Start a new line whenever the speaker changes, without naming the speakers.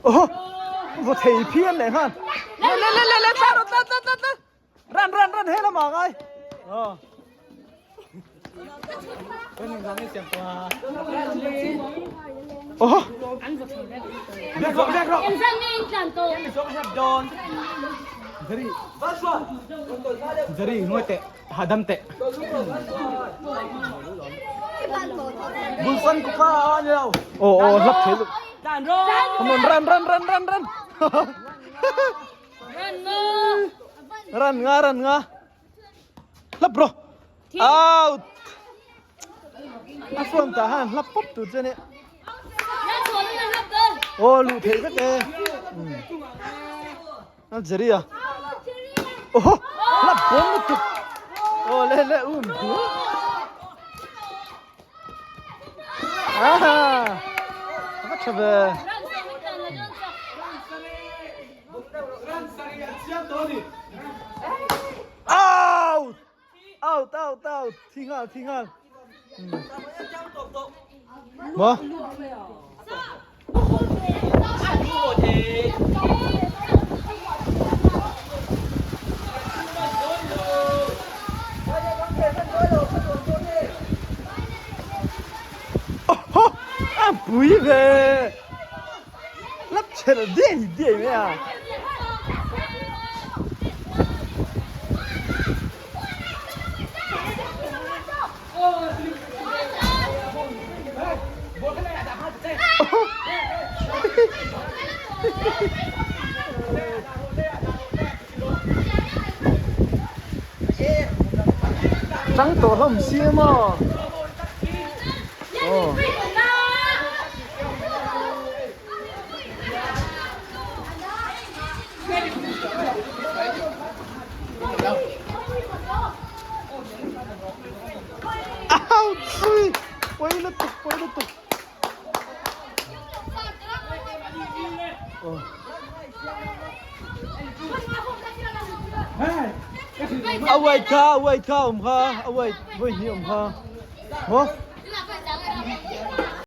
Oho! Vaw thei phian leh nghal. Le le le le le tla rawh tla tla tla tla. Run run run he lamah ngai. Aw. Oho!
Jari nuai teh hahdam teh.
Bulsan ku kha a ni lo. Aw aw hlap thei lu. Come on run run run run run. Run nga run nga. Hlap bro. Out. A front ah han hlap pawp tur che ni. Aw luh theih vek e. A Jerry a. Oho! Hlap bawn lutuk. Aw le le um. Aha! A tha ve. Out! Out out out. Thi nghal thi nghal. Maw? Oho! A pui ve! Lap chher diai diai mai a. Chang tawh hlawm si emaw. Aw. Au chui poi lutuk poi lutuk. Aw. A uai kha a uai kha awm kha a uai vawi hnih awm kha maw.